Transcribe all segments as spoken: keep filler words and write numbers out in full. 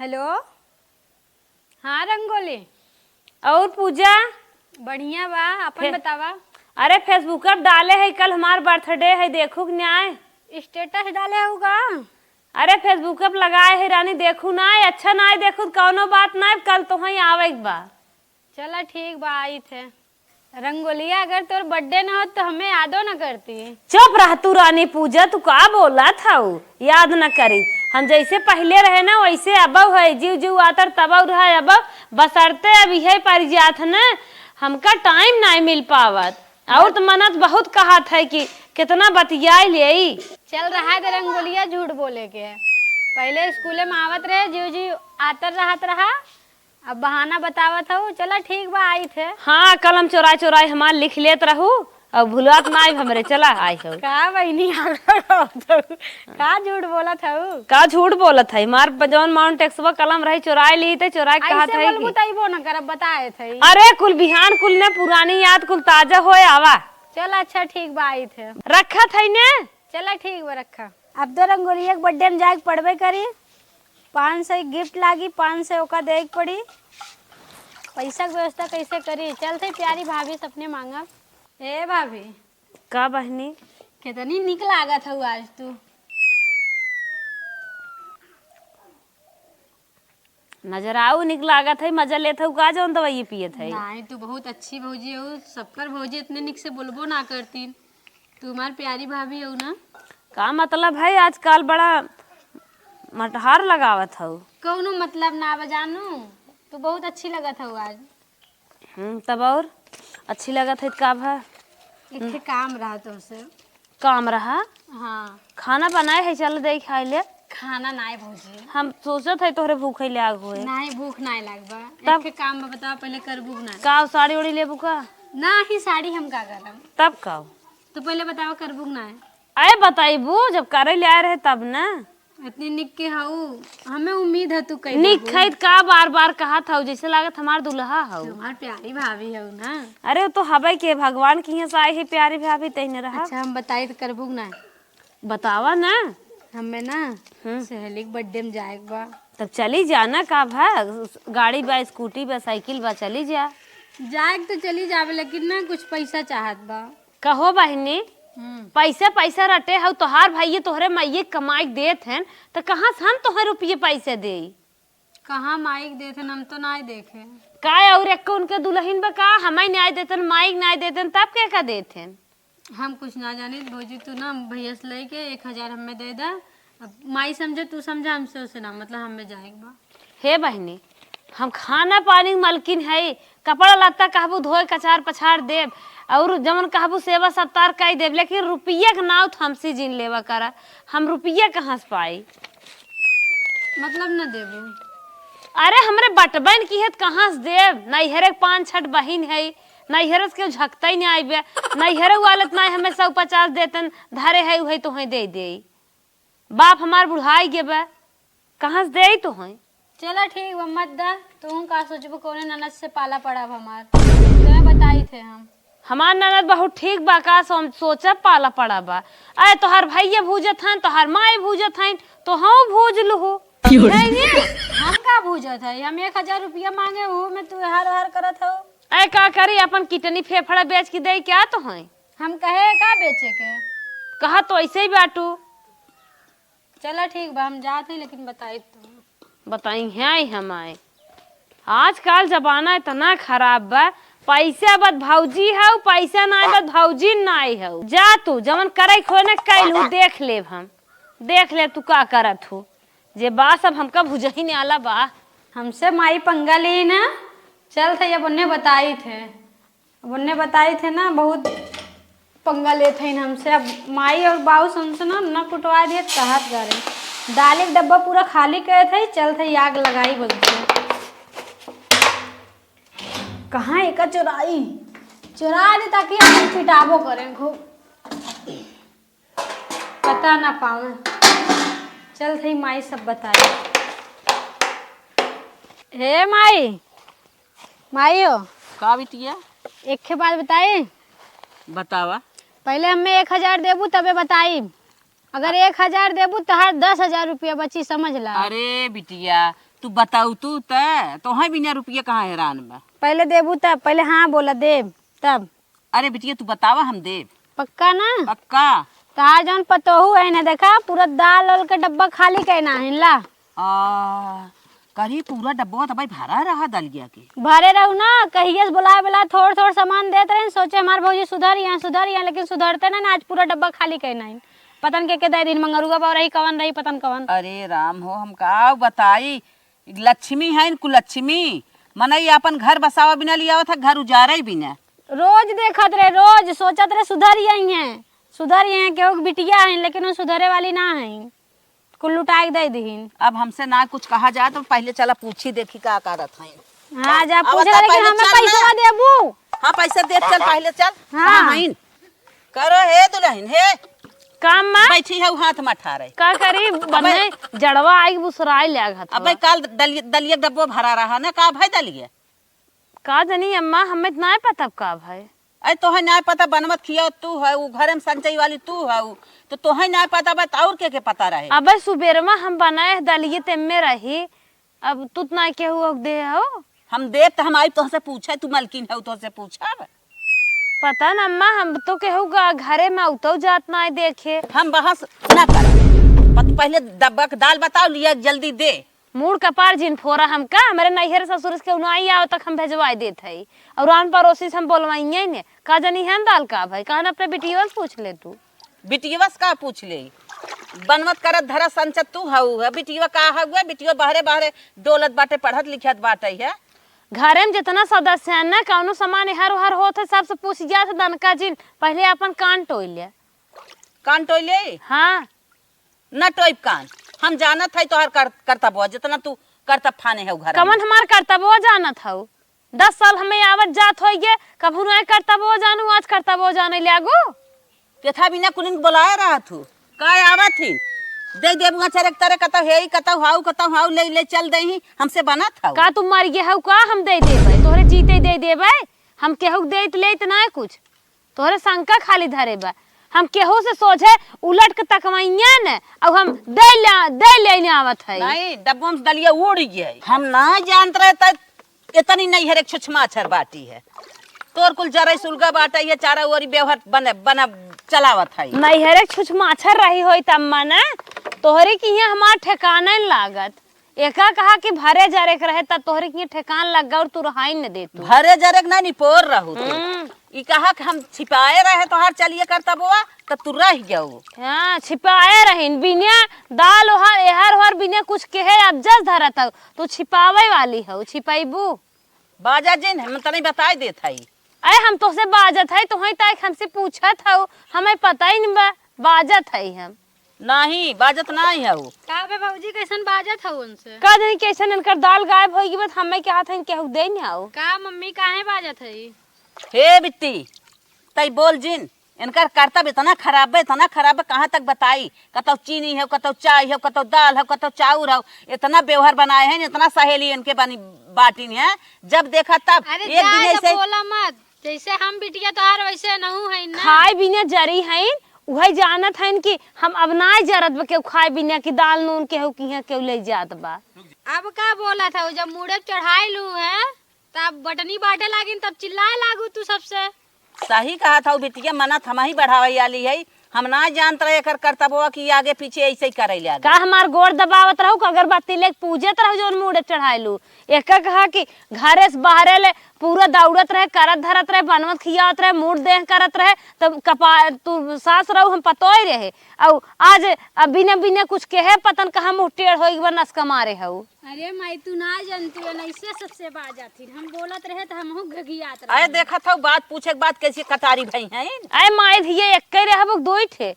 हेलो, हाँ रंगोली। और पूजा? बढ़िया बा, अपन फे- बतावा। अरे, Facebook पर डाले है, कल हमार birthday है, देखू कि नाय? Status डाले हउ का? अरे, Facebook पर लगाए है रानी, देखू नाय? अच्छा नाय देखू त कौनो बात नाय, कल तोहई आवे के बा। चला ठीक बा, आइत है। रंगोलिया, अगर तोर birthday न होत तो हमें यादो न करती। चुप रह तू रानी पूजा, तू का बोलत हऊ? याद न करी, हम जैसे पहिले रहे ना वैसे अबउ है, जीव जीव आतर तबउ रहा अबउ, बसरते अब इहे परि जात है ना, हमका time नाय मिल पावत। और तो मनत बहुत कहत है कि कितना बतियाई लेई। चल रहा है तो रंगोलिया झूठ बोले के है, पहिले स्कूले में आवत रहे, जीव जीव आतर रहत रहा, अब बहाना बतावत हऊ, चला ठीक बा, आइत है। हाँ, कलम चोराई चोराई हमार लिख लेत रहू, अब भुलात नाई हमरे, चला आई हऊ। का बहिनी, आगा रहत हऊ? का झूठ बोलत हऊ? का झूठ बोलत है? हमार जौन माउंट एक्सवा कलम रही, चोराई ली ते चोराई के कहत ऐसे है बोलबू कि त अइबो न करब, बताए थे। अरे, कुल बिहान कुल ने पुरानी याद कुल ताजा होए आवा। चल अच्छा ठीक बा, आइत है। रखत है ने? चला ठीक बा, रखा। अब तो रंगोलिया के birthday में जाए के पड़बे करी। पाँच सौ gift लागी, पाँच सौ ओका देवे के पड़ी। पैसा के व्यवस्था कैसे करी? चलते प्यारी भाभी से अपने मांगब। ए भाभी। का बहिनी? कितनी निक लागत हऊ आज तू। नजर आऊ निक लागत है, मजा लेत हऊ का जौन दवाई पियत है? नाहीं, तू बहुत अच्छी भौजी हऊ, सबकर भौजी इतने निक से बोलबो ना करतीन। तू हमार प्यारी भाभी हऊ ना। का मतलब है, आजकल बड़ा मटहार लगावत हऊ। कौनो मतलब ना बा जानू, तू बहुत अच्छी लगत हऊ आज। हम्म, तब और अच्छी लगत है त का भा? एक ठे काम रहा तोसे। काम रहा? हाँ। खाना बनाए है, चल दे खाए ले। खाना नाय भौजी। हम सोचत है तोहरे भूखे लाग होए। नाय, भूख नाय लाग बा। तब? एक ठे काम बा, बतावा पहिले करबू कि नाय? का साड़ी ओड़ी लेबू का? नाही, साड़ी हम का करब? तब का? तो पहिले बतावा करबू कि नाय? अरे बताइबू, जब करे ले आए रहे तब ना। इतनी निक के हऊ, हमें उम्मीद है तू कह निक देबू। खैत का बार बार कहत हऊ, जैसे लागत हमार दुल्हा हऊ। हमार प्यारी भाभी हऊ ना। अरे, वो तो हबे के, भगवान की यहाँ से आई है प्यारी भाभी, तैने रहा। अच्छा, हम बताई तो करबू कि ना? बतावा ना। हमें ना हम्म। सहेली के birthday में जाए के बा। तब चली जा ना, का भा, गाड़ी बा, स्कूटी बा, साइकिल बा, चली जा। जाए के तो चली जाबे, लेकिन ना कुछ पैसा चाहत बा। कहो बहिनी, हम्म। पैसा, पैसा रटे हऊ, तोहार भाई ये तोहरे माइये कमाई के देत हैं, त कहाँ से हम तोहरे रुपये पैसे देई? कहाँ माई के देत हैं, हम तो नाय देखे। का और एक उनके दुल्हन बा का, हमें नाय देत हैं, माई के नाय देत हैं, तब के का देत हैं? हम कुछ ना जानी भौजी, तू ना भैया से लेके एक हजार हमें दे दा। अब माई समझे, तू समझे, हमसे उसे ना मतलब, हमें जाए के बा। हे बहिनी, हम खाना पानी के मलकिन है, कपड़ा लत्ता कहबू धोए कचार पछार देब, और जवन कहबू सेवा सत्कार कई देब, लेकिन रुपया के नाव त हमसे जिन लेवा करा। हम रुपया कहाँ से पाई? मतलब न देबू? अरे हमरे बटबैन की है त कहाँ से देब? नैहरे के पाँच छठ बहिन है, नैहरे से केहू झकतई नहीं आइबे, नैहरे वाले त नहीं हमें सौ पचास देतन, धरे है उहे तोहे दे दे। बाप हमार बुढ़ाई गे बा, कहाँ से देई तोहई? चला ठीक बा, मत दा। तू का सोचबू, कौने ननद से पाला पड़ा बा हमार, तुम्हें बताई थे हम। हमार ननद बहुत ठीक बा, का सो-, सोचब पाला पड़ा बा। अरे तोहार भैया भूजत हन, तोहार माई भूजत हन, तो हम भूज लुहु। क्यों? नहीं, नहीं। हम का भूजत है, हम एक हजार रुपया मांगे, वो में तू हार हार करत हो। अरे का करी, अपन किडनी फेफड़ा बेच के दे क्या तो है? हम कहे का बेचे के? कहा तो ऐसे ही बाटू। चला ठीक बा, हम जात हई, लेकिन बताई तो। बताई हैं हम आए। आजकल जमाना इतना खराब बा, पैसा बद भौजी हऊ, पैसा नाय बद भौजी नाय हऊ। जा तू, जवन करे खोए ना कैलू, देख लेब हम, देख लेब तू का करत हो। जे बा सब हमका भुजही ने आला बा। हमसे माई पंगा ली ना, चल थे अब उन्हें बताई थे। अब उन्हें बताई थे ना, बहुत पंगा लेत हईन हमसे। अब माई और बाऊ सुन सुन ना कुटवा दिए, कहत गारे। दाल एक डब्बा पूरा खाली करे थे, चल थे आग लगाई बोल के। कहाँ एका चोराई? चोरा दे ताकि हम पिटाबो करें खूब। पता ना पावे। चल थे माई सब बताई। हे माई, माई हो। का बिटिया? एक ठे बात बताई। बतावा। पहिले हमें एक हजार देबू तबे बताई। अगर एक हजार देबू, तहार दस हजार रुपया बची, समझ ला। अरे बिटिया, तू बताऊ तू त, तोहे बिना रुपया कहाँ हेरान बा? पहले देबू तब, पहले हाँ बोला, देब तब। अरे बिटिया, तू बतावा, हम देब। पक्का ना? पक्का। तहार जौन पतोहू है ना, देखा, पूरा दाल वाल के डब्बा खाली कहना है ला। आ, करी पूरा डब्बा त भाई भरा रहा दलिया के। भरे रहू ना, कहिए से बोलाए बोला थोड़ थोड़ सामान देत रहे, सोचे हमार भौजी सुधर यहाँ, सुधर यहाँ, लेकिन सुधरते ना, ना आज पूरा डब्बा खाली कहना है। पतन के के दे दिन मंगरुआ बा रही, कवन रही, पतन कवन। अरे राम हो, हम का बताई, लक्ष्मी है, कुलक्ष्मी, मनई आपन घर बसावा बिना लियावत है, घर उजारे बिना। रोज देखत रहे, रोज सोचत रहे सुधर यही है, सुधर यही है, केहू के बिटिया है, लेकिन वो सुधरे वाली ना है, कुल लुटाए के दे दिहिन। अब हमसे ना कुछ कहा जाए तो पहले चला पूछी देखी का करत है। हाँ, जा अब पूछ बता, ले, लेकिन पहले हमें चल ना। पैसा देबू। हाँ, पैसा दे, चल पहले चल। हाँ। हाँ, हईन। करो हे दुल्हन, हे। काम में? बैठी है, हाथ में ठारे। का करी, अबे बन्ने जड़वा आई बुसराई ले घत अबे बा। काल दलिया, दलिया डब्बो भरा रहा ना, का भाई दलिया? का जानी अम्मा, हमें त नाय पता का भाई। अरे तोहे नाय पता, बनवत खिया तू है, उ घरे में संचई वाली तू है, उ तो तोहे नाय पता बा, त और के के पता रहे? अबे सुबेरवा हम बनाए दलिये ते में रही, अब तू त नाय केहू अब दे हो। हम देब त हम आई तोहसे पूछे, तू मलकिन है तोहसे पूछब? पता न अम्मा, हम तो केहू ग-, घरे में उतौ जात नाय देखे। हम बहस ना कर। पत-, पहले डब्बा के दाल बताओ, लिया जल्दी दे। मूड़ कपार जिन फोरा हमका, हमरे नैहर ससुर से केहू नाई आवे तक हम भेजवाई देत हई। और आन पड़ोसी से हम बोलवाइए ने। का जानी है दाल का भाई, कहन अपने बिटिया से पूछ ले तू। बिटियवा से का पूछ ले? बनवत करत धरा संचत तू हऊ है, बिटियवा का हऊ है? बिटियवा बहरे बहरे डोलत बाटे, पढ़त लिखत बाटे है। घरे में जितना सदस्य है ना, कौनो सामान एहर ओहर होत है, सबसे पूछ जात है दनका जिन, पहले अपन कान टोई ले। कान टोई ले? हाँ। न टोइब कान, हम जानत है तोहर कर-, करतबवा, जितना तू करतब फाने है घर में। कमन हमार करतबवा जानत हऊ? दस साल हमें आवत जात होइगे, कभू ना करतबो जानू, आज करतबो जाने लागू। तेथा बिना कुलिन के बोलाए रहत हूँ, का आवत ही? दे देबू अचर एक तरह कतौ हेई, कतौ हाउ, कतौ हाउ, ले, ले चल दे ही, हमसे बनत हऊ। का तू मर गए हऊ का हम दे देबै? तोहरे जीते दे देबै? हम केहू के देत लेत ना कुछ। तोहरे शंका खाली धरे बा। हम केहू से सोझे उलट के तकवैया न, अब हम दे ले, दे लेने आवत है। नहीं, डब्बा में से दलिया उड़ गई। हम ना जानत रहे त इतनी नैहर एक छुछमाछर बाटी है। तोर कुल जरे सुलगा बाटा, ये चारा ओरी व्यवहार बने, बना चलावत है। नैहर एक छुछमाछर रही होई त अम्मा ना, तोहरे की यहाँ हमार ठिकाना नहीं लागत। एका कहा कि भरे जरे के रहे, तब तोहरे की ठेकान लग गए और तू रहाई न दे तू। भरे जरे के ना निपोर रहू तू। हम्म। ई कहा कि हम छिपाए रहे तोहार चलिए करतबवा, तब तू रह गऊ। हाँ, छिपाए रहिन, बिना दाल ओहर, एहर ओहर, बिना कुछ कहे अब जस धरत हऊ। तू छिपावे वाली हऊ, छिपैबू। बाजा जिन, हम तनी बताई देत हई। अरे, हम तोसे बाजत हई, तोहई ताई हमसे पूछत हऊ, हमें पता ही नहीं बा, बाजत हई हम। नहीं, बाजत नहीं हऊ। का बे भौजी, कैसन बाजत हऊ उनसे? का जानी कैसन इनकर दाल गायब होई गई, बस हमें के हाथ है, केहू दे नहीं आओ। का मम्मी, काहे बाजत हई? हे बिट्टी, तई बोल जिन, इनकर करतब इतना खराब बा, इतना खराब बा, कहाँ तक बताई? कतौ चीनी है, कतौ चाय है, कतौ दाल है, कतौ चाउर है, इतना व्यवहार बनाए हैं, इतना सहेली इनके बनी बाटिन है, जब देखा तब अरे एक जा, दिन जा, ऐसे बोला मत। जैसे हम बिटिया तोहार वैसे नहू हईन ना। खाए बिना जरी हईन, उहे जानत हईन कि हम अब नाय जरत बा केहू खाए बिना कि दाल नून केहू किहाँ केहू ले जात बा। अब का बोलत हऊ, जब मूड़े चढ़ाई लू है, तब बटनी बांटे लागिन, तब चिल्लाए लागू तू सबसे। सही कहत हऊ बिटिया, मनत हमही बढ़ावे आली है, हम ना जानत रहे एकर करतबवा कि आगे पीछे ऐसे ही करे लागे। का हमार गोड़ दबावत रहू, का अगरबत्ती लेके पूजत रहू जौन मूड़े चढ़ाए लू? एका कहा कि घरे से बाहरे ले पूरा दौड़त रहे, करत धरत रहे, बनवत खियावत रहे, मूड़ देह करत रहे, तब कपा-, तू सास रहू, हम पतोय रहे। अउ आज अब बिना, बिना कुछ कहे पतन कहाँ मुँह टेढ़ होई बा, नस कमारे हऊ। अरे माई, तू ना जानती हो, ना इससे सबसे बात जाती। हम बोलत रहे त हमहू घघियात रहे। अरे देखत हऊ, बात पूछे के बाद कैसे कटारी भई हैं। अरे माई धिये एक्के रहबो, दोई ठे।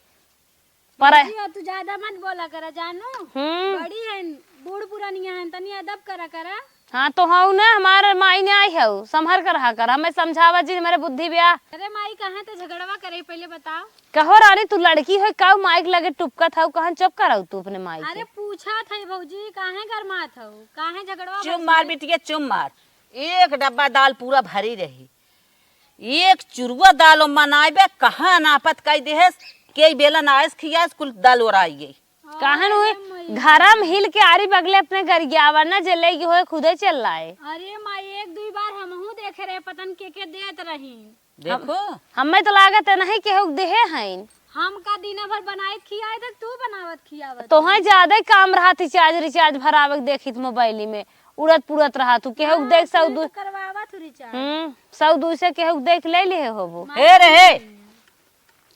पर भौजी, तू ज्यादा मत बोला करा, जानू। हम्म। बड़ी है, बूढ़ पुरानिया है, तनी अदब करा करा। हाँ, तो हऊ ना, हमार माई ने आई हऊ, संभर कर रहा कर, हमें समझावा जी, हमारे बुद्धि ब्या। अरे माई, कहाँ तो झगड़वा करे, पहले बताओ। कहो रानी, तू लड़की हो, काऊ माई के लगे टुपकत हऊ, कहाँ चुप कराऊ तू अपने माई अरे के? पूछा था भौजी, काहे गरमात हऊ, काहे झगड़वा चुप बरसात? मार बिटिया, चुप मार। एक डब्बा दाल पूरा भरी रही, एक चुरुआ दाल ओमा नाय बे, कहाँ अनापत कई देहेस, के बेलन आयस खियास कुल दाल ओराई गई। काहन हुई? घरम हिल के आरी बगले अपने गरियावा न जे ले गई होए खुदे चल लाए। अरे माई, एक दुई बार हमहू देखे रहे, पतन के के देत रही। देखो। हम-, हमें तो लागत है नहीं केहू के देहे हईन। हम का दिना भर बनाइत खियाइत है, तू बनावत खियावत तोहें है। ज्यादा काम रहत रिचार्ज, रिचार्ज भरावे के देखित मोबाइल में, उड़त पुड़त रहत हूँ, केहू के हाँ, देख सौ तू दू-, तो करवावत हूँ रिचार्ज। हम्म, सौ दू से केहू के देख ले लिहे होबो। माई ए रे, हे।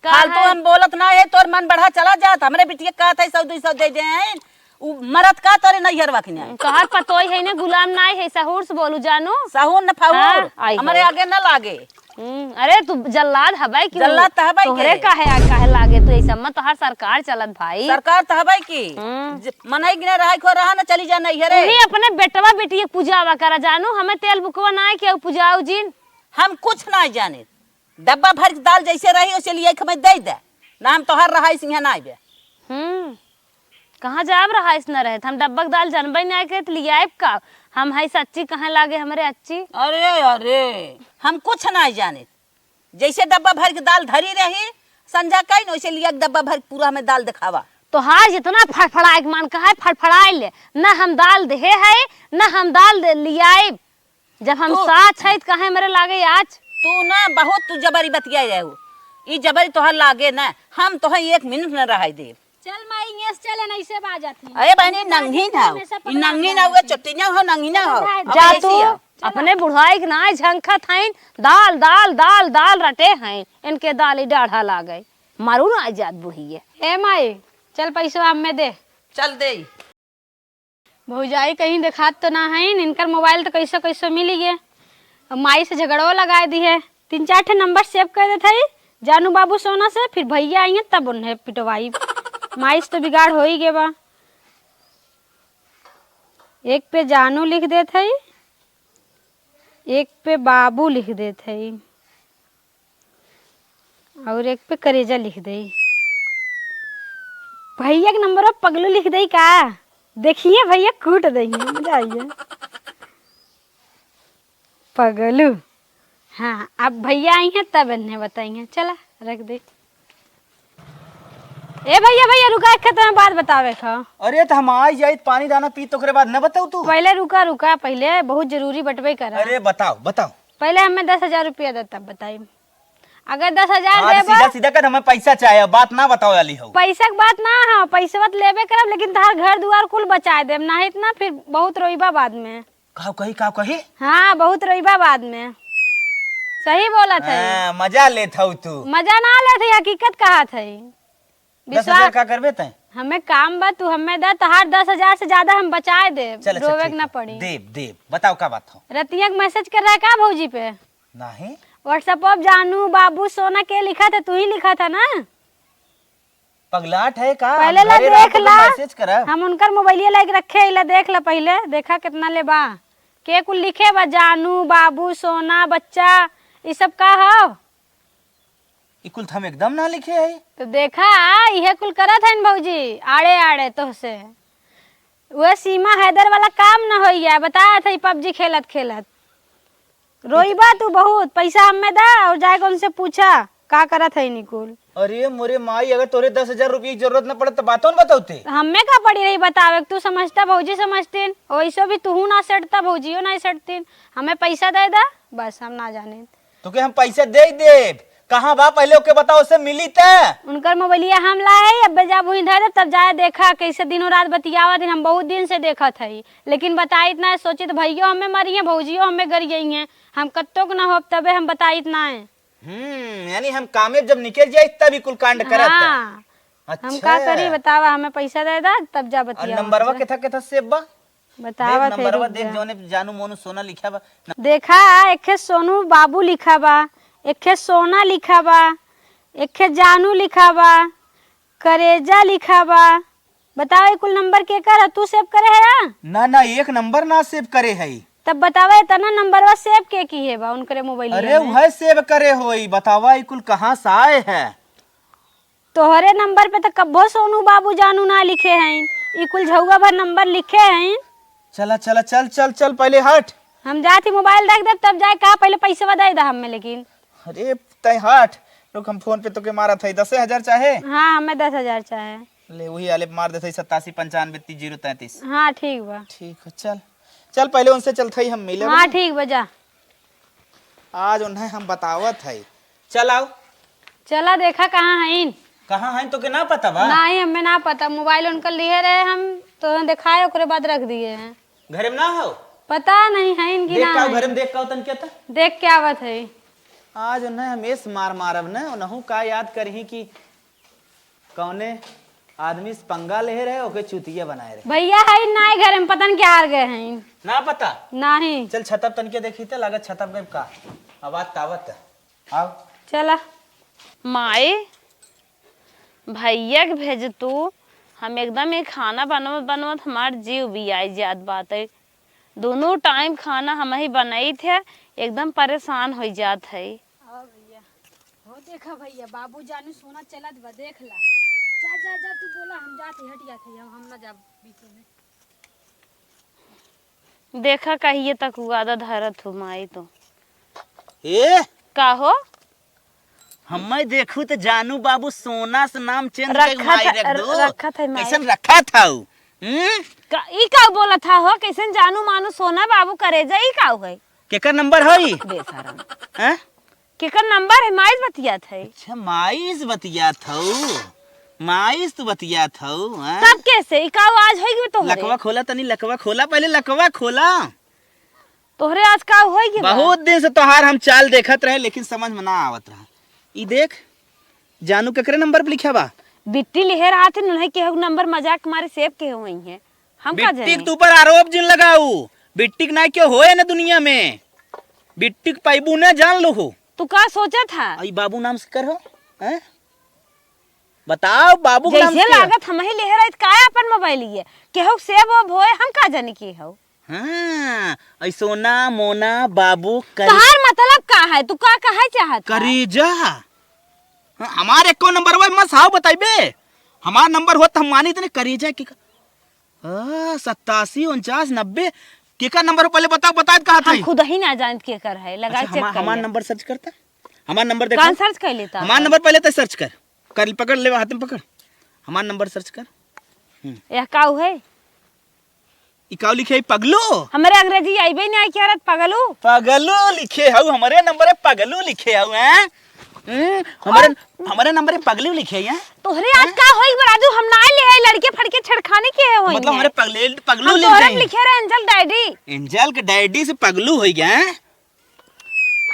का फालतू है? हम बोलत ना है, तोर मन बढ़ा चला जात। हमरे बिटिया कहत है सौ दू सौ दे दे हैं, उ मरत का तोरे नैहरवा के न्याय। तोहार पतोई है ने गुलाम नाई है, सहूर से बोलू जानू। सहूर न फहूर, हाँ, आई हमरे हो। आगे न लागे। हम्म, अरे तू जल्लाद हबै कि जल्लाद त हबै तोहरे के। काहे आ-, काहे लागे तू ऐसा मत, तोहार सरकार चलत भाई। सरकार त हबै की। हम्म। ज-, मनई गिने रहाई खो रहा न चली जा नैहरे। उही अपने बेटवा बेटी के पूजावा करा जानू, हमें तेल बुकवा ना है कि पूजाऊ जिन। हम कुछ ना जाने। डब्बा भर के दाल जैसे रही, उसे लिए के हमें दे दे, ना हम तोहार रहाइस इहाँ ना आइबे। हम्म, कहाँ जाब रहाइस न रहे, हम डब्बा के दाल जानबे ना के, त लियाइब का? हम है सच्ची कहाँ लागे हमरे अच्छी। अरे, अरे, हम कुछ ना जाने। जैसे डब्बा भर के दाल धरी रही, संझा कई न, वैसे लिया के डब्बा भर के पूरा हमें दाल दिखावा। तोहार जितना फड़फड़ाए के मन कहा है, फड़फड़ाए ले, ना हम दाल देहे है, ना हम दाल दे लियाइब। जब हम तू साथ है, त काहे मरे लागे आज? तू ना बहुत तू जबरी बतिया रहे हो। ई जबरी तोहर लागे ना, हम तोहे एक मिनट न रहाई देब। चल माई, इहाँ से चले, नहीं से बाजत ही। अरे बहनी, नंगी ना हो। हमेशा ई नंगी ना हो, चट्टी ना हो, नंगी ना हो। अब जा ऐसी तू, हो। अपने बुढ़ाई के ना झंखत हईन, दाल, दाल, दाल, दाल रटे हईन। इनके दाल ही डाढ़ा लागे। मारू ना जात बुढ़िए। ए माई, चल पैसवा हमें दे। चल दे। भौजाई कहीं देखात तो ना है, इनकर मोबाइल तो कैसो कैसो मिली गए। अब माई से झगड़ो लगाए दी है, तीन चार ठे नंबर सेव कर देत है जानू बाबू सोना से, फिर भैया आई हैं तब उन्हें पिटवाई। माई से तो बिगाड़ हो ही गए बा। एक पे जानू लिख देत है, एक पे बाबू लिख देत है। और एक पे करेजा लिख दे। भैया के नंबर पर पगलू लिख दे का? देखिए भैया कूट देंगे, मजा आइए। पगलू। हाँ, अब भैया आई हैं तब इन्हें बताइए। चला, रख दे। ए भैया, भैया रुका, एक तुम्हें बात बतावे का। अरे तो हम आई जाई, पानी दाना पी तो ओकरे बाद न बताऊ तू। पहले रुका, रुका, पहले बहुत जरूरी बटवे करा। अरे बताओ, बताओ। पहले हमें दस हजार रुपया दे तब बताई। अगर दस हजार हाँ, तो देबा सीधा सीधा कर, हमें पैसा चाहे, बात ना बताओ वाली हो। पैसा के बात ना हो, पैसवा तो लेबे करब, लेकिन तहार घर दुआर कुल बचाए देब, नहीं इतना फिर बहुत रोइबा बाद में। काव कही, काव कही? हाँ, बहुत रोइबा बाद में। सही बोलत है। हाँ, मजा लेत हऊ तू। मजा ना लेत है, हकीकत कहत है। दस हजार विश्वास का करबे तैं? हमें काम बा, तू हमें दे, तहार दस हजार से ज्यादा हम बचाए देब, चल, अच्छा, रोवे के ठीक ना है। पड़ी। देब, देब। बताओ का बात हो? रतिया के मैसेज कर रहा है का भौजी पे? नहीं। WhatsApp पर जानू, बाबू, सोना के लिखा था, तू ही लिखा था ना? पगलाट है का? पहले हम ला घरे देख रहब तो ला। मैसेज करब। हम उनकर मोबाइलिया लाइक रखे, इला देख ला पहले, देखा कितना ले बा। के कुल लिखे बा, जानू, बाबू, सोना, बच्चा, ई सब का हव? ई कुल त हम एकदम ना लिखे हई। तो देखा, इहे कुल करत हईन भौजी, आड़े आड़े तोहसे। उहे सीमा हैदर वाला काम न होइया, बतावत हई PUBG खेलत खेलत। रोइबा तू बहुत, पैसा हमें दा और जाके उनसे पूछा, का करत हईन ई कुल। अरे मोरे माई, अगर तोरे दस हजार रुपये की जरूरत न पड़त त बातों न बतौते। हमें का पड़ी रही बतावे, तू समझता, भौजी समझतीन, वैसो भी तूहू ना सटता, भौजियो ना सटतीन। हमें पैसा दे दा, बस हम ना जाने। तोके हम पैसा दे देब। कहाँ बा पहले ओके बताओ, ओसे मिली त। उनकर मोबाइलिया हम लाए, अब्बे जा वहीं धर दे, तब जाए देखा कैसे दिनों रात बतियावत हईन। हम बहुत दिन से देखत हई, लेकिन बताइत ना, सोचित भैयो हमें मरिहे, भौजियो हमें गरियइहे। हम कत्तो के ना होब तबे हम बताइत ना है। हम्म, यानी हम कामे जब निकल जाई तब ई कुल कांड करत है। हाँ। हम का अच्छा। करी बतावा, हमें पैसा दे दा, तब जा और बतियावा नंबरवा हमसे। केथा केथा सेव बा? बतावा देख, थे, नंबरवा रुक देख, जा। जौने जानू मोनू सोना लिखा बा। देखा, एक खे सोनू बाबू लिखा बा, एक खे सोना लिखा बा, एक खे जानू लिखा बा, करेजा लिखा बा। बतावा, ई कुल नंबर केकर है? तू सेव करे है या? ना, ना, एक नंबर ना सेव करे है। तब बतावा, इतना नंबरवा सेव के किहे बा उनकरे मोबाइलिया अरे, में? उहे सेव करे होई। बतावा, ई कुल कहाँ से आए है? तोहरे नंबर पे त कब्बो सोनू बाबू जानू ना लिखे हईन, ई कुल झउआ भर नंबर लिखे हईन। चला, चला, चल, चल, चल, पहले हट। हम जात ही मोबाइल रख देब, तब जाए कहा, पहले पैसवा दे दा हमें, लेकिन। अरे, तय हट, रुक, हम फोन पे तोके मारत हई, दसे हजार चाहे? हाँ, हमें दस हजार चाहे। ले, वही आले मार देत हई, सत्तासी पंचानबे तीस जीरो तैंतीस। हाँ, ठीक बा। ठीक हो, चल। चल, पहले उनसे चलत हई, हम मिले हाँ, बा। ठीक बा, जा। आज उन्हें हम बतावत हई। चल आओ। चला देखा कहाँ हईन। कहाँ हईन तोके ना पता बा? नहीं, हमें ना पता। मोबाइल उनकर लिए रहे हम, तो देखाए, ओकरे बाद रख दिए हैं। घरे में ना हो? पता नहीं हईन कि देख ना का हईन। घरे में देख का तन क्या था? देख के आवत है। आज उन्हें हम एस मार मारब न, उनहु का याद करही कि कौने आदमी से पंगा लेहे रहे, ओके चूतिया बनाए रहे। भैया हईन ना घरे में, पता नहीं क्या हार गए हईन। ना पता? नहीं। चल छतप तन के देखी त, लागत छतप गए का। आवाज तावत है। आओ। चला। माई, भैया के भेज तू, हम एकदम ये खाना बनवत बनवत हमार जीव बियाई जात बाटे। दोनों टाइम खाना हमही बनइत है, एकदम परेशान होइ जात है। हाँ भैया, हो देखा भैया, बाबू जानू सोना चलत बा, देख ला। जा, जा, जा, तू बोला, हम जात ही, हट जात ही, हम, हम ना जाब बीच में। देखा कहिए तक वादा धरत हो माई तो। ए? का हो? हम्मे देखू त जानू बाबू सोना से नाम चेंज करके रखा माई था, रख दो। रखा था माई। कैसन रखा था उ? हम्म? का, ई का बोलत हा हो? कैसन जानू मानू सोना बाबू करेजा, ई का है? केकर नंबर है ई? बेशरम। हैं? केकर नंबर है? माई से बतियात है। अच्छा, माई से बतियात हऊ। माई से तू बतियात हऊ, हैं? तब कैसे? ई का आवाज होई गई तोहरे? लकवा खोला तनी, लकवा खोला, पहले लकवा खोला। तोहरे आज का होई गई बा? बहुत दिन से तोहार हम चाल देखत रहे, लेकिन समझ में ना आवत रहा। ई देख, जानू केकरे नंबर पे लिखा बा? बिट्टी लिहे रहा थे, उन्हें केहू नंबर मजाक मारे सेव केहू हुई है। हम का बिट्टी जाने? के ऊपर आरोप जिन लगाऊ। बिट्टी के ना क्यों होए ना दुनिया में। बिट्टी के पैबू ना जान लो हो। तू का सोचत हा? आई बाबू नाम से कर हो, हैं? बताओ बाबू के नाम जैसे से। लागत हम ही लेहे रहित का अपन मोबाइल ये। केहू सेव ओव होए, हम का जाने के हो? हाँ, आई सोना, मोना, बाबू, करी- तोहार मतलब का है? तू का कहे चाहत हा? करेजा। हाँ, हमार एको नंबर हुआ, मस हाव बताइबे। हमार नंबर हुआ त हम मानी तने करेजा के का-, आ, सत्तासी, उनचास, नब्बे। केकर नंबर हो पहले बताओ, बताए त कहा हम था। खुद ही ना जानत केकर है, लगाए अच्छा, चेक हमार, कर हमार ले। नंबर सर्च करता। हमार नंबर देखो। कौन सर्च कर लेता हमार है? नंबर पहले तो सर्च कर। कर, पकड़ ले, हाथ में पकड़। हमार नंबर सर्च कर। हम्म। यह काऊ है? ई काऊ लिखे है? पगलू? हमरे अंग्रेजी आइबे नहीं आई, क्या रहत पगलू? पगलू लिखे हऊ, हमरे नंबर है पगलू लिखे हऊ, हैं? हम्म, हमरे, और हमरे नंबर है पगलू लिखे है, हैं? तोहरे आज हैं? का होई बा राजू, हम ना ले आई लड़के फड़के छेड़खानी के है होई मतलब हैं। हमरे पगले-, पगलू हम लिखे तोहरे हैं। लिखे रहे एंजल डैडी। एंजल के डैडी से पगलू होई गया, हैं?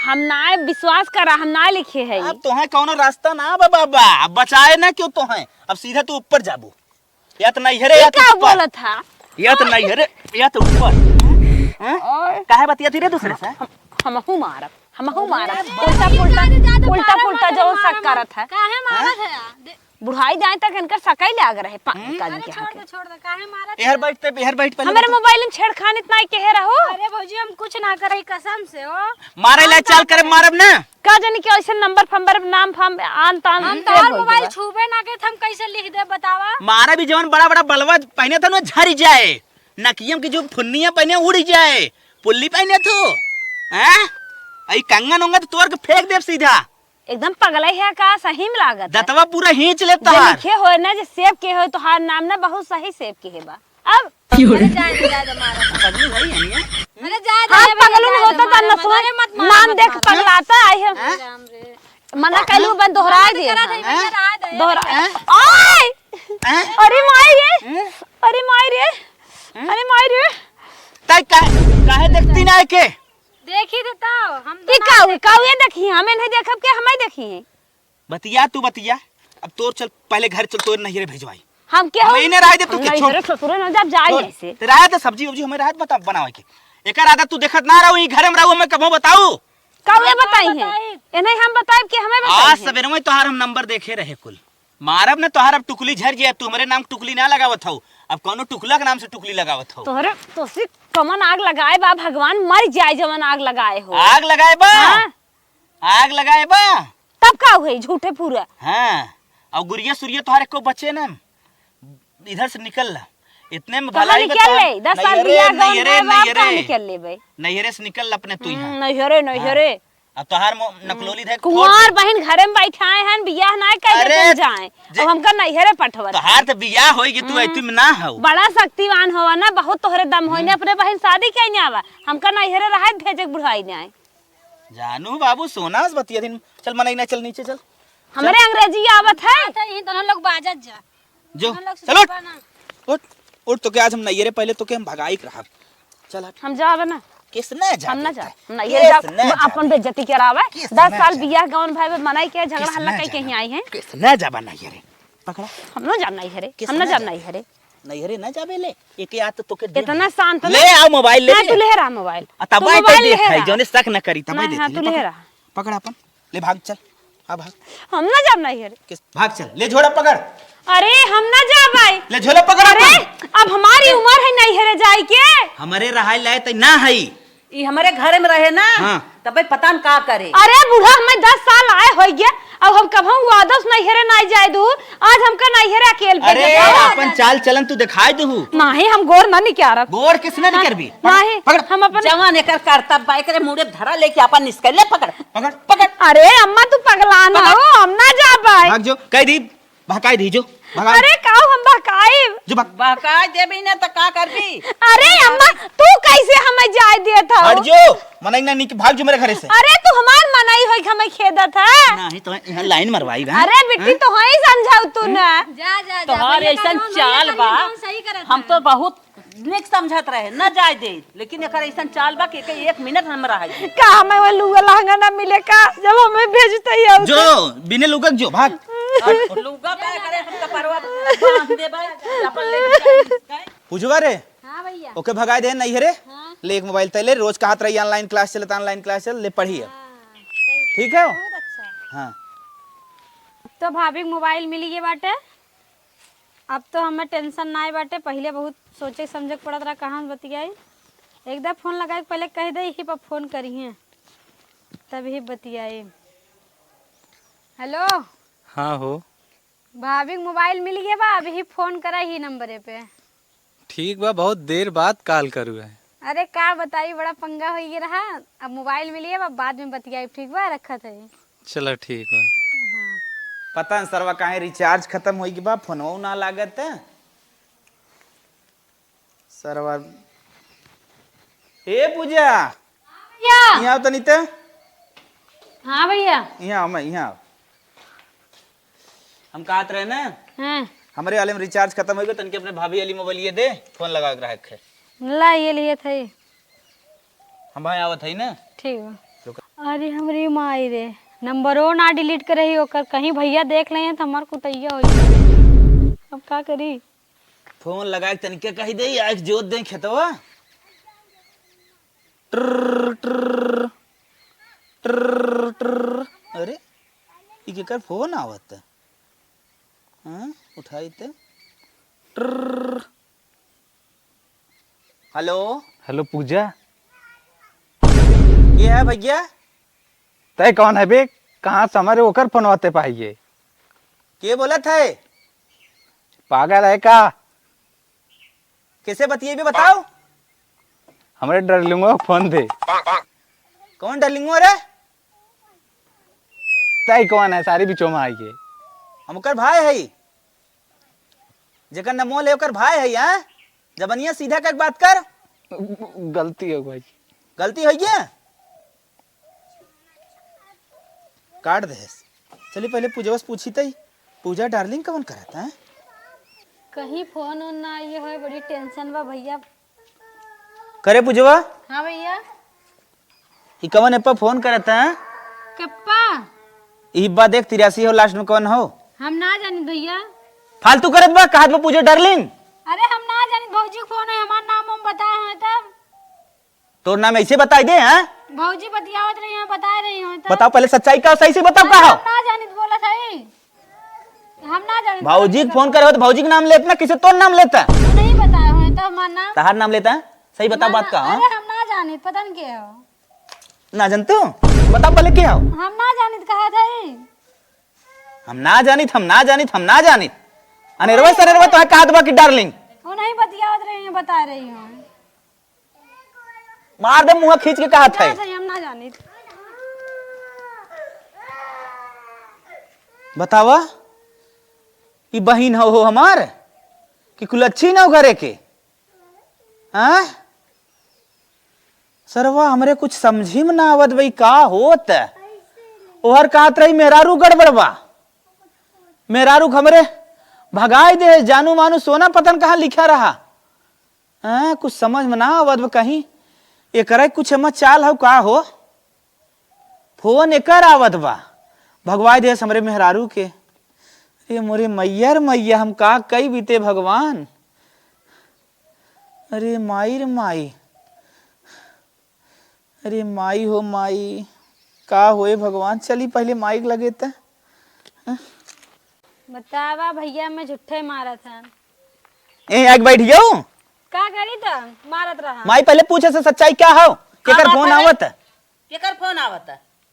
हम ना विश्वास करा, हम ना लिखे है। अब तोहे कौनो रास्ता ना बा बाबा, अब बचाए ना क्यों तोहे, अब सीधा तू ऊपर जाबू। या तो नहीं हरे, ई या तो का ऊपर। बोलत हा? या तो नहीं हरे, या तो ऊपर। हैं? ओए। काहे बतियाती रे दूसरे से? हम, हमहू मारब, हमहू मारब। अरे, उल्टा अरे, पुल्टा, अरे, ज्यादा उल्टा मारा पुल्टा मत, जौन मारा शक मत। करत है। काहे मारत हैं? है? दे- बुढ़ाई जाए तक इनकर शक ही लाग रहे, पा-, हम्म? काजू अरे, के छोड़ हाथे। दे, छोड़ दे, काहे मारत एहर है? बैठ ते, एहर बैठ पहले हमारे बता। मोबाइल में छेड़खानी इतना ही कहे रहो। अरे भौजी, हम कुछ ना करे कसम से हो। मारे हम ले चाल करे, मारब ना। का जानी कि ऐसे नंबर फंबर, नाम फाम, आन तान हम से तोहर बोल मोबाइल देबा। छूबे ना के, हम कैसे लिख दे बतावा? मारा भी जवन बड़ा बड़ा बलवा पहने था ना, झर जाए। नकियम की जो फुन्निया पहने, उड़ जाए। पुल्ली पहने थू, हैं? आई कंगन उंगन तो तोड़ के फेंक देब सीधा। एकदम पगला है का? सही में लागत है। दतवा पूरा हींच ले जे तोहार। लिखे होए ना, जे सेव के होए, तोहार नाम ना बहुत सही सेव के है बा। अब अरे जाए दे, जाए दे, मारा। पगलू है ये, हैं? अरे जाए दे, हाँ, अरे पगलू जाए होता दे, था मारा मत, नसवा। अरे मत मारा, नाम मत देख मारा। पगलाता आई है। हैं? राम रे। मना कैलू बन दोहराए मना दे। करा दे, हैं? भैया, रहा दे। दोहरा। हैं? ओए! हैं? अरे माई रे! हैं? अरे माई रे! हैं? अरे माई रे! ताई काहे, काहे देखती ना है के? देखी देता, हम ई दोनों काऊ, देखी। काऊ ये देखी, हमें नहीं देखब के, हमें देखी। बतिया तू बतिया, अब तोर चल, पहले घर चल, तोर नैहरे भेजवाई। हम के हम हो? इन्हें राय दे तू के नैहरे छोड़। ससुरे न जब जाए छोड़। ऐसे। ते राय दे सब्जी उब्जी हमें राय दे बता बनावे के। एकर आदत तू देखत ना रहो, ई घर में रहो, हमें कबो बताऊ। काऊ ये बताई है? बताई। इन्हें हम बताइब कि हमें बताई आज है? सवेरे में तोहार हम नंबर देखे रहे कुल। मारब न तोहार अब टुकली झर जाए, तू हमरे नाम टुकली ना लगावत हऊ। अब कौनो टुकला के नाम से टुकली लगावत हऊ। तोहरे, तोसी कमन आग लगाए बा भगवान, मर जाए जवन आग लगाए हो। आग लगाए बा? हाँ। आग लगाए बा? तब का हुई, झूठे पूरा। हाँ, और गुरिया सुरिया तोहार एको बचे ना, इधर से निकल ला। इतने में कहाँ भलाई निकल बता-, ले? दस साल नैहरे, बियाह गवन नैहरे, भए बा, अब कहाँ नैहरे। निकल लेबे? नैहरे से निकल ला अपने तू हम्म, यहाँ। नैहरे, हाँ। नैहरे। अब तोहार मो-, नकलोली रहे, कुंवार बहिन घरे में बैठाए हैं, बियाह ना कइले अरे, तुम जाए। जे अब हमका नैहरे पठवत तोहार है। तो बियाह होई कि तू हम्म। ऐती में ना हो। बड़ा शक्तिवान होवा ना, बहुत तोहरे दम होई ने, हम्म। अपने बहिन शादी कइने आवा, हमका नैहरे रहे भेजे के बुढ़ाई ने आए। जानू बाबू सोना से बतिया दिन, चल मनई ना, चल नीचे चल। हमरे चल। अंग्रेजी आवत है। हाँ, तो यही दोनों लोग बाजत जा। जो, दोनों लोग चल उठ। सुधरबा ना। उठ, उठ, तोके आज हम नैहरे पहिले तोके हम भगाई के रहब। चल हट। हम जाब ना। किसने जा हम ना देता जा। है? हम नैहरे जाब। किसने जा अपन देता? बेइज्जती करावे। किसने दस साल जा? बियाह गवन भाई मनई के झगड़ा किसने हल्ला कई जा? कहीं आई है। किसने जाबा नैहरे? पकड़ा। हम ना जाब नैहरे। किसने हम ना जाब जा? नैहरे। नैहरे ना जाबे ले। एके आत तोके दे इतना दे। शांत ना। ले आओ मोबाइल ले हाँ, ले। तू ले रहा मोबाइल। आ, तब तू आई मोबाइल तब ले देख रहा। है, जौने शक न करी, तब नहीं, आई देख हाँ, ले, तू ले पकड़। रहा। पकड़ अपन। ले भाग चल। आ भाग। हम ना जाब नैहरे। किस? भाग चल। ले झोला पकड़। अरे, हम ना जाब आई। ले झोला पकड़ अरे, अपन। अब हमारी उम्र है नैहरे जाए के। हमरे रहाई लाए तै ना हई। ई हमरे घर में रहे ना, हाँ। तबे पता न का करे। अरे बूढ़ा, हमें दस साल आए होइगे, अब हम कबहूँ वादस नैहरे नाई जाए दू, आज हमका नैहरे अकेल भेज अरे, दो। अपन चाल चलन तू दिखाई दू। नाही, हम गोर ना निकारब। गोर किसने नहीं करबी? पकड़, नाही, पकड़। हम अपन जवान एकर करतब बा, एकरे मुड़े धरा लेके अपन निस्कल ले, पकड़, पकड़। पकड़। अरे अम्मा, तू पगलान पकड़। हो, हम ना जाब आई। भाग जो, कह दी। बहकाई दी जो, भगाई। अरे काऊ हम बहकाई? जो बह- बहकाई देबी ना त का करबी? अरे अम्मा, तू कैसे हमें जाए देत हो? हट जो, मनई ना निक भाग जो मेरे घरे से। अरे तू हमार मनई होई के हमें खेदत है। नाही तो यहाँ लाइन मरवाई बा। अरे बिट्टी हाँ? तो हई समझाऊ तू ना। जा, जा, जा, तोहार भैया ऐसन का चाल भैया बा। सही करत हम है। तो बहुत निक समझत रहे, न जाए दे, लेकिन एकर ऐसन चाल बा कि एके एक मिनट हम रह जाए। का हमें वो लुगा लहंगा ना मिले का, जब हमें भेजते ही हो जो, तो? बिने लुगा के जो, भाग। लुगा का करे, हम कपड़वा बांध देबे, अपन ले जाए। पूजवा रे, हाँ भैया। ओके भगाए दे नैहरे। हाँ। ले एक मोबाइल तैले, रोज कहत रही online class चलत, online class चल, ले पढ़ी अब। हाँ, सही। ठीक है? बहुत अच्छा। हाँ। तो भाभी के मोबाइल मिली गए बाटे। अब तो हमें tension नाय बाटे, पहिले बहुत सोचे समझे के पड़त रहा कहाँ से बतियाई। एक दार फोन लगाए के पहिले कह दे, यही पर फोन करिहें, तब ही बतियाई। हेलो। हाँ हो। भाभी के मोबाइल मिल गया बा, अभी फोन करा ही नंबरे पे। ठीक बा, बहुत देर बाद call करू है। अरे का बताई, बड़ा पंगा होइ गया रहा। अब मोबाइल मिल गया बा, बाद में बतियाई, ठीक बा, रखत है। चला ठीक बा। हाँ। पता न सरवा काहे recharge खतम होइ गया बा, फोनवो ना लागत है। सरवा, ए पूजा, भैया। यहाँ आओ तनी ते। हाँ भैया। यहाँ आओ, मैं यहाँ आओ। हम कहत रहे ना, हाँ। हमरे वाले में recharge खतम होइ गए, तनके अपने भाभी वाली मोबाइल ये दे, फोन लगा के रखे। ला, ये लिए थे। हम भाई आवत है ना। ठीक बा। रुक। अरे हमरी माई रे, नंबरो ना delete करे ही ओकर, कहीं भैया देख लें तो हमार कुटैया हो जाए। अब का करी? फोन लगा के तनिके कही दे, आइके जोत दे खेतवा। ट्र, ट्र, ट्र, ट्र। अरे, ई केकर फोन आवत? हाँ, उठाई ते। ट्र। हेलो। हेलो पूजा। के है भैया? तै कौन है बे? कहाँ से हमरे ओकर फोनवा ते पाइए? के बोलत है? पागल है का? कैसे बतियेबे बताओ? हमरे डार्लिंगवा के फोन दे। कौन डार्लिंगवा रे? तै कौन है? सारी बिचो में आई है। हम ओकर भाई है। जेकर न मोल है ओकर भाई है, हाँ? जबनिया सीधा करके बात कर। गलती हो गई। गलती हो गया? काट देस। चली पहले पूजवा से पूछी तई। पूजा डार्लिंग कवन करत है? कहीं फोन ओन ना आइए होए, बड़ी tension बा भैया। करे पूजवा? हाँ भैया। ई कवन एप्पा फोन करत है? कप्पा? ई बा देख तिरासी हो last में कवन हो? हम ना जानित भैया। फालतू करत बा, कहत बा पूजो डार्लिंग। अरे हम ना जानित, भौजी के फोन है, हमार नाम हम बताए हैं तब। तोर नाम ऐसे बताई दे, हैं? भौजी बतियावत रही हैं, बताए रही हैं तब। बताओ पहले सच्चाई का, सही से बताओ का हो? हम ना जानित बोलत है। हम ना जानित। भौजी के फोन करे हो तो भौजी के नाम लेत ना, किसे तोर नाम लेता? नहीं बताए हैं तब हमार नाम। तहार नाम लेता है? सही बताओ ना, बात ना, का, हाँ? अरे हम ना जानित, पता नहीं के हो। ना जान तू? बताओ पहले के हो? हम ना जानित कहा था ही। हम ना जानित, हम ना जानित, हम ना जानित। अनेरवा सनेरवा तो है कहत बा कि डार्लिंग। वो नहीं बतियावत रही हैं, बता रही हूँ। मार दे मुँह खींच के कहत है। ना जानित, हम ना जानित। बतावा, ई बहिन हो, हो हमार कि कुलच्छी न हो घरे के? हाँ? सरवा, हमरे कुछ समझी में ना आवत बई, का होत? ओहर कहत रही मेहरारू गड़बड़ बा, मेहरारू के हमरे भगाई दे, जानू मानू सोना पतन कहाँ लिखा रहा। हाँ, कुछ समझ में ना आवत बा कहीं, एकरा कुछ एमा चाल हौ का हो? फोन एकर आवत बा, भगवाई देस हमरे मेहरारू के। अरे मोरे मैया रे मैया, हम का कई बीते भगवान। अरे माई रे माई, अरे माई हो माई, का होए भगवान। चली पहिले माई के लगे त। बतावा भैया, मैं झूठे मारत हन। ए, आके बैठ गयो। का करी त मारत रहा। माई पहिले पूछे से सच्चाई क्या हो? का केकर बात फोन है? आवत? केकर फोन आवत?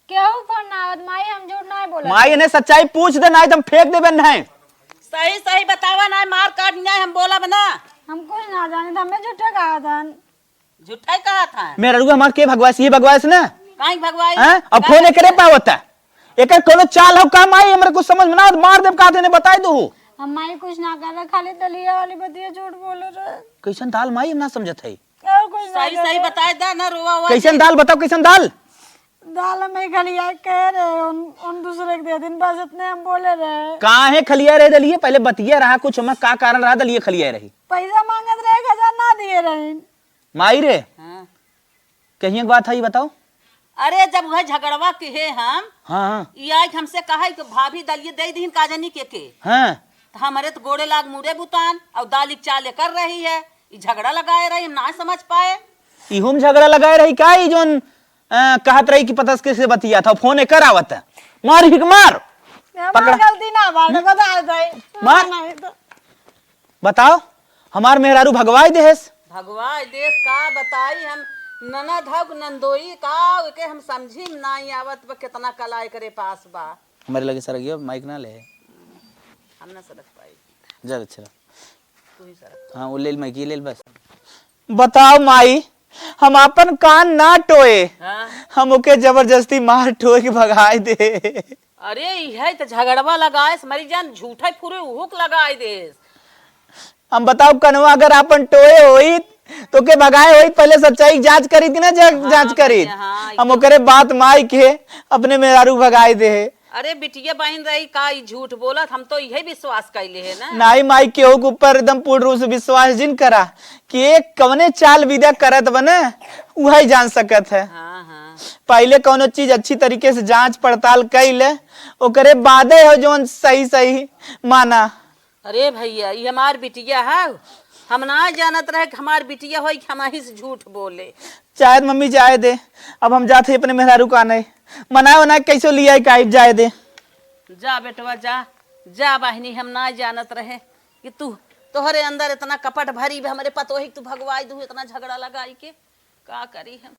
केहू फोन ना आवत माई, हम झूठ ना बोलत। माई इन्हें सच्चाई पूछ दे, नाहीं त हम फेंक देबे नहीं। सही सही बतावा, नाहीं मार काट नहीं हम बोलब ना। हम कुछ ना जाने, त हमें झूठे कहा था। झूठे कहा था। मेहरारू हमार के भगवाइस, ये भगवाइस ना। काहे भगवाई? हैं? अब का फोन एकरे करता? पावता। एकर कोनो चाल हो का माई, हमरे कुछ समझ में ना आवत, मार देब का देने बताई दो। हम माई कुछ ना कर रहे, खाली दलिया वाली बतिया झूठ बोले रहे। कैसन दाल माई, हम ना समझत है। और कुछ ना सही कर सही रहे। बताए दा ना, रोवा हुआ कैसन के। दाल बताओ, कैसन दाल? दाल हम एक घलिया कह रहे, उन, उन दूसरे के दे दिन, बस इतने हम बोले रहे। काहे खलिया रहे दलिए? पहिले बतिया रहा कुछ, हमें का कारण रहा दलिए खलिया रही? पैसा मांगत रहे, एक हजार ना दिए रहे। माई रे, हाँ। कहिए एक बात है, ये बताओ। अरे, जब वह झगड़वा किहे हम, हाँ, हाँ। ई आइके हमसे कहा कि भाभी, दलिए दे दीन का जानी के के। हाँ। त हमरे त गोड़े लाग मुड़े बुतान, और दाली क चाल कर रही है, ई झगड़ा लगाए रही, हम ना समझ पाए। इहुम झगड़ा लगाए रही का, ई जोन, अ, कहत रही कि पतस के से बतिया था, फोन एकर आवत है। मार हिक मार। हमार पकड़ा। गलती ना बाटे, बता दे। मार। नहीं तो। बताओ, हमार मेहरारू भगवाई देहेस। भगवाई देस का बताई हम, ननद हक नंदोई का, एके हम समझी में नाई आवत बा, केतना कला एकरे पास बा। हमरे लगे सरगियो माइक ना ले। हम ना सरक पाई। जा, अच्छा। तू ही सरक। हाँ, वो ले ले, माइक ये ले ले बस। बताओ माई, हम आपन कान ना टोए, हाँ। हम ओके जबरदस्ती मार टोए के भगाए दे। अरे, इहे त झगड़वा लगाएस, मरी जान, झूठा फुरे उहुक लगाए देस। हम बताओ, कनवा अगर आपन टोए होइत, तो के भगाए होइत, पहिले सच्चाई के जांच करीत कि ना, जा-, हाँ, जांच करीत। भैया, हाँ, हम ई तो ओकरे बात माई के अपने मेहरारू भगाए दे। अरे, बिटिया बहिन रही का, ई झूठ बोलत, हम तो इहे विश्वास कइले है ना। नाई माई, केहू के ऊपर एकदम पूर्ण रूप से विश्वास जिन करा, कि एक कवने चाल विदा करत बने, उहे जान सकत है। हाँ, हाँ। पहिले कौनो चीज अच्छी तरीके से जांच पड़ताल कइले, ओकरे बादे हो जौन सही सही माना। अरे भैया, ई हमार बिटिया है, हम ना जानत रहे कि हमार बिटिया होई कि हमही से झूठ बोले। चाहे त मम्मी जाए दे, अब हम जात ही अपने मेहरारू का आने, मनाए उनाए कैसो लिया का जाए दे। जा बेटवा जा, जा बहिनी, हम ना जानत रहे कि तू, तोहरे अंदर इतना कपट भरी बे, हमरे पतोही के तू भगवाई दू, इतना झगड़ा लगाई के, का करी हम?